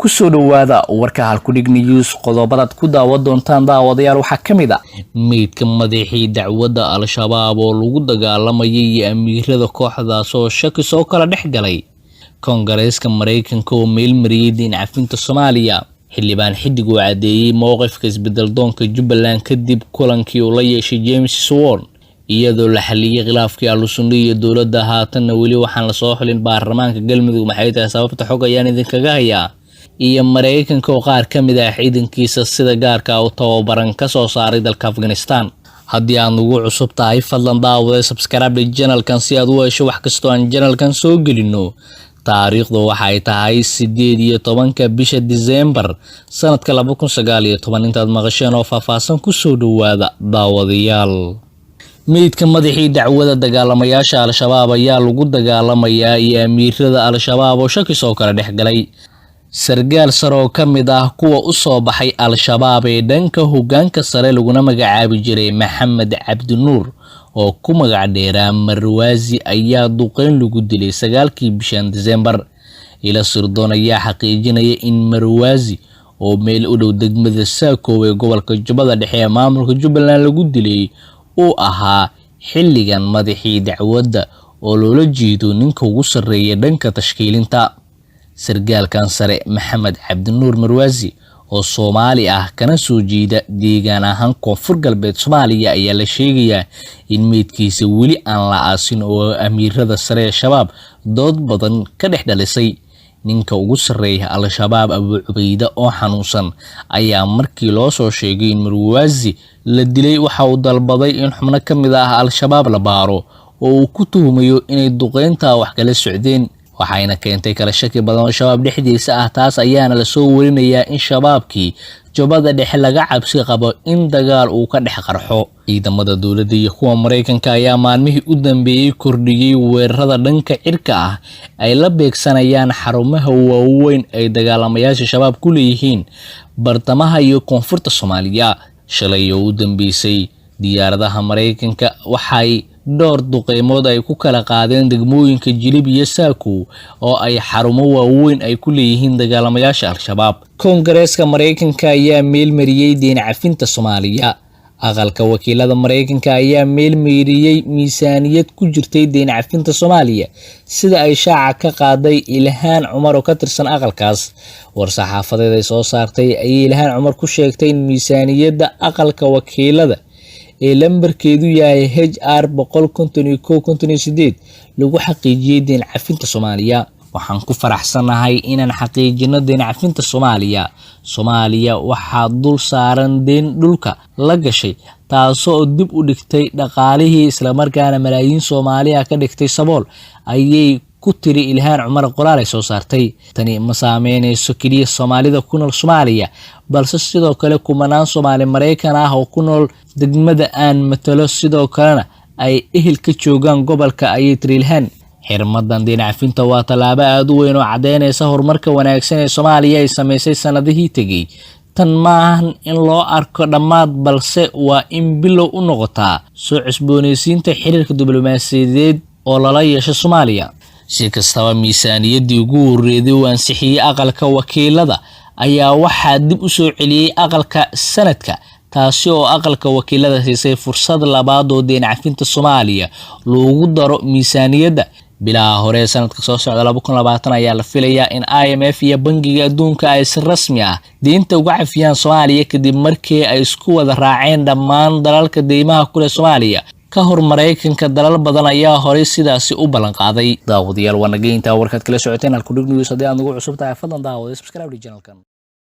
Kusoo dhowaada warka Halkudhig News. Qodobadaad ku daawan doontaan, daawadayaal, waxaa ka mid ah meydka madaxii dacwadda Al-Shabaab oo lagu dagaalamayay iyo amiirada kooxdaas oo shaki soo kala dhex galay, Koongareeska Maraykanka oo meelmariyey deyn cafinta Soomaaliya, Xildhibaan Xidig oo caddeeyey mowqifka isbedel doonka Jubbaland kadib kulankii uu la yeeshay James Swan, iyadoo la xaliyey khilaafkii Ahlusunna iyo dowladda. Haatanna weli waxaan lasoo xulin baarlamaanka Galmudug. Maxay tahay sababta? Xog ayaan idinkaga hayaa. Iyo Maraykanka oo qaar ka mid ah ciidankiisa sida gaarka u tababaran ka soo saaray dalka Afghanistan. Haddii aad nagu cusub tahay, fadlan daawada subscribe channelkan si aad u hesho wax kastoo aan channelkan soo gelino. Taariikhdu waxay tahay 18-ka bisha Disembar sanadka 2019. Intaad maqasheen oo faahfaahsan, kusoo dhowaada, daawadayaal. Meydka madaxii dacwada dagaalamayaasha Al-Shabaab ayaa lagu dagaalamayaa iyo amiirada Al-Shabaab oo shaki soo kala dhex galay. Sargaal sare oo ka mid ah kuwa u soo baxay Al-Shabaab ee dhanka hoggaanka sare, laguna magacaabi jiray Maxamed Cabdinuur oo ku magac dheeraa Marwaasi, ayaa duqeyn lagu dilay 9-kii bishan Disembar. Ila sirdoon ayaa xaqiijinaya in Marwaasi oo meel u dhow degmada Saakow ee gobolka Jubbada Dhexe ee maamulka Jubbaland lagu dilay uu ahaa xilligan madaxii dacwadda, oo loola jeedo ninka ugu sarreeya dhanka tashkiilinta. Sargaalkan sare, Maxamed Cabdinuur Marwaasi, oo Soomaali ah kana soo jeeda deegaan ahaan Koonfur Galbeed Soomaaliya, ayaa la sheegayaa in meydkiisa weli aan la aasin oo amiirada sare ee Shabaab dood badan ka dhex dhalisay. Ninka ugu sarreeya Al-Shabaab, Abu Cubayda, oo xanuunsan, ayaa markii loo soo sheegay in Marwaasi la dilay waxa uu dalbaday in xubno ka mid ah Al-Shabaab la baaro oo uu ku tuhumayo inay duqeyntaa wax kala socdeen, waxayna keentay kala shaki badan oo Shabaab dhexdiisa ah. Taas ayaana lasoo warinayaa in Shabaabkii Jubbada Dhexe laga cabsi qabo in dagaal uu ka dhex qarxo. Ciidamada dowladda iyo kuwa Maraykanka ayaa maalmihii u dambeeyey kordhiyey weerarada dhanka cirka ah ay la beegsanayaan xarumaha waaweyn ay dagaalamayaasha Shabaab ku leeyihiin bartamaha iyo koonfurta Soomaaliya. Shalay oo u dambeysay, diyaaradaha Maraykanka waxay dhowr duqeymood ay ku kala qaadeen degmooyinka Jilib iyo Saakow oo ay xarumo waaweyn ay ku leeyihiin dagaalamayaasha Al-Shabaab. Koongareeska Maraykanka ayaa meelmariyey deyn cafinta Soomaaliya. Aqalka Wakiilada Maraykanka ayaa meelmariyey miisaaniyad ku jirtay deyn cafinta Soomaaliya, sida ay shaaca ka qaaday Ilhaan Cumar oo ka tirsan aqalkaas. War-saxaafadeed ay soo saartay ayay Ilhaan Cumar ku sheegtay in miisaaniyadda Aqalka Wakiilada ee lambarkeedu yahay HR 151-58 lagu xaqiijiyey deyn cafinta Soomaaliya. "Waxaan ku faraxsanahay inaan xaqiijino deyn cafinta Soomaaliya. Soomaaliya waxaa dul saaran deyn dhulka la gashay, taasoo dib u dhigtay dhaqaalihii, islamarkaana malaayiin Soomaaliya ka dhigtay sabool," ayay ku tiri Ilhaan Cumar qoraal ay soo saartay. "Tani ma saameyneyso keliya Soomaalida ku nool Soomaaliya, balse sidoo kale kumanaan Soomaali Maraykan ah oo ku nool degmada aan matalo, sidoo kalena ay ehel ka joogaan gobolka," ayay tiri Ilhaan. "Xirmadan deyn cafinta waa tallaabo aada u weyn oo caddeynaysa horumarka wanaagsan ee Soomaaliya ay sameysay sanadihii tegey. Tan maahan in loo arko dhammaad, balse waa in bilow u noqotaa soo cusboonaysiinta xiriirka diblomaasiyadeed oo lala yeesho Soomaaliya." Si kastaba, miisaaniyaddii ugu horreeday uu ansixiyey Aqalka Wakiilada ayaa waxaa dib u soo celiyey Aqalka Sanadka, taasi oo Aqalka Wakiilada siisay fursad labaad oo deyn cafinta Soomaaliya loogu daro miisaaniyadda. Bilaha hore ee sanadka soo socda 2020 ayaa la filayaa in IMF iyo Bangiga Adduunka ay si rasmi ah deynta uga cafiyaan Soomaaliya, kadib markii ay isku wada raaceen dhammaan dalalka deymaha ku leh Soomaaliya. Ka hor Maraykanka, dalal badan ayaa horay sidaasi u ballan qaaday. Daawadayaal, waa naga intaa warkaad kala socoteen Halkudhig News. Haddii aad nagu cusub tahay, fadlan daawada subscribe channelkan.